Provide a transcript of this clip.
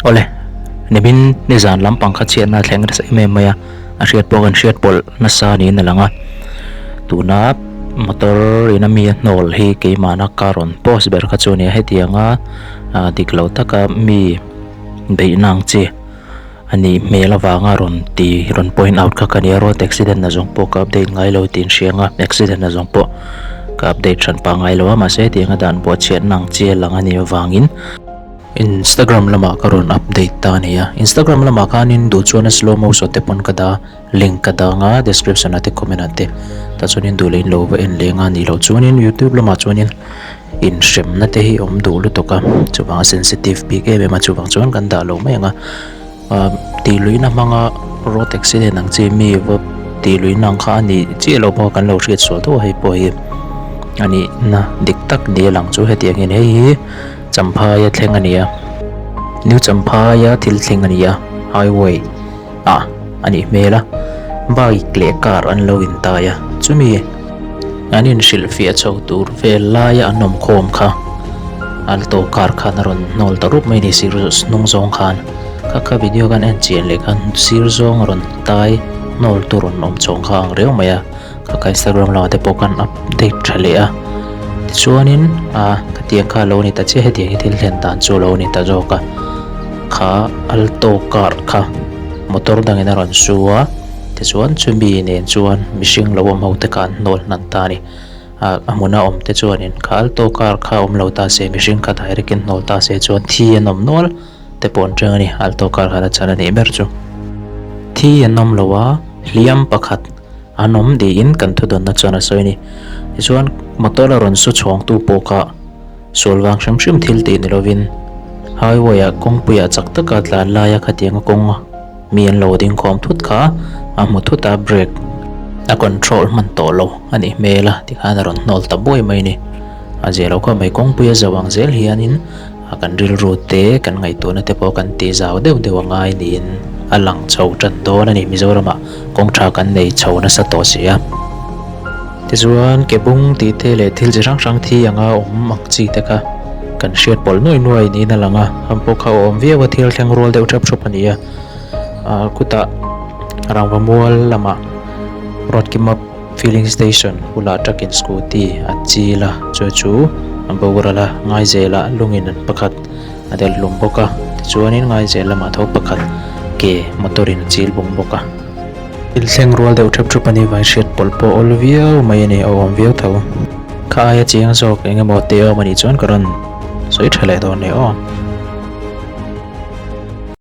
Awle, nimin nizan lampang kha chhiatna a thleng nasa em em mai a, a hriat pawh kan hriat pawlh nasa niin a lang a. Tuna motor in a mi a hnawl hi keimahna ka rawn post ber kha chu a ni a, hetianga dik lo taka mi beihna ang chi a nih hmel avanga rawn ti rawn point out kha ka nia road accident na zawng pawh ka update ngai lo tih inhria anga accident na zawng pawh ka update hran pah ngai lo a mahse hetianga dan buah chhiatna ang chi a lang a nih avangin Instagram lamah ka rawn update ta a ni a Instagram lamah khanin duh chuan a slow motion te pawn ka dah link ka dah anga description ah te comment ah te tah chuanin duh leh in lo va en leng a nih loh chuanin youtube lamah chuanin inhremna te hi awm duh lutuk a chuvang a sensitive bik em em a chuvang chuan kan dah lo mai ang a ah tih luihna hmanga road accident ang chi mi va tih luihna ang kha a nih chiah loh pawh kan lo hriat sual deuh a hei pawh hi a nihna dik tak ni a lang chu hetiang hian hei hi Champhaia thleng a ni a New Champhaia thil thleng a ni a highway ah a nih hmel a bike leh car an lo intai a chumi an inhrilhfiah chho tur vel laia an awm khawm kha alto car khan a rawn hnawl ta rup mai a ni sir hnung zawng khan kha kha video khan en chian leh khan sir zawng a rawn tai hnawl tur rawn awm chhawng kha ang riau mai a. Ka ka Instagram lamah te pawh khan update tha leh a tichuanin ah khatiang kha a lo ni ta chiah hetiang hi thil thlen dan chu a lo ni ta zawk a kha alto car kha motor dangin a rawn su a tichuan chumi nen chuan mihring lo awm ho te kha an hnawl hnan ta a ni ah a hmuna awm te chuanin kha alto car kha awm lo ta se mihring kha direct in hnawl ta se chuan thi an awm nual te pawh an teng a ni alto car khan a chan a nih ber chu thi an awm lo a hliam pakhat. An awm tiin kan thudawnna chuan a sawi a ni. Tichuan, motor a rawn su chhawngtu pawh kha sual vang hrim hrim thil tih ni lovin highway ah kawngpuiah chak taka tlan laia khatianga kawng mi an lo ding khawm thut kha a hmu thut a, brake a control hman tawh lo a nih hmel a tikhan a rawn hnawl ta buai mai a ni. A zia lo kha mai kawngpui a zo ang zel hianin A kan rilru te, kan ngaihtuahna te pawh kan ti zau deuh deuh a ngai niin a lang chho tan dawn a ni. Mizoramah kawng tha kan nei chho nasa tawh si a. Tichuan, ke bung tih te leh thil chi hrang hrang thi anga awm ang chi te kha kan hriat pawlh nuai nuai niin a lang a. An pawh kha awm viau a, thil thleng rual deuh thap thup a ni a. Kutah rangva mual lamah Ruatkima Filling station bulah truck in scooty a chil a, chu chu a boral a, Ngaizelah lungin an pakhat a delh hlum bawk a, tichuanin Ngaizel lamah tho pakhat ke motor in a chil bawk bawk a. Thil thleng rual deuh thep thup a ni vai hriat pawlh pawh awl viau mai a ni, a awm viau tho. Kha aia chiang zawk eng emaw te awm a nih chuan ka rawn sawi tha leh dawn nia aw.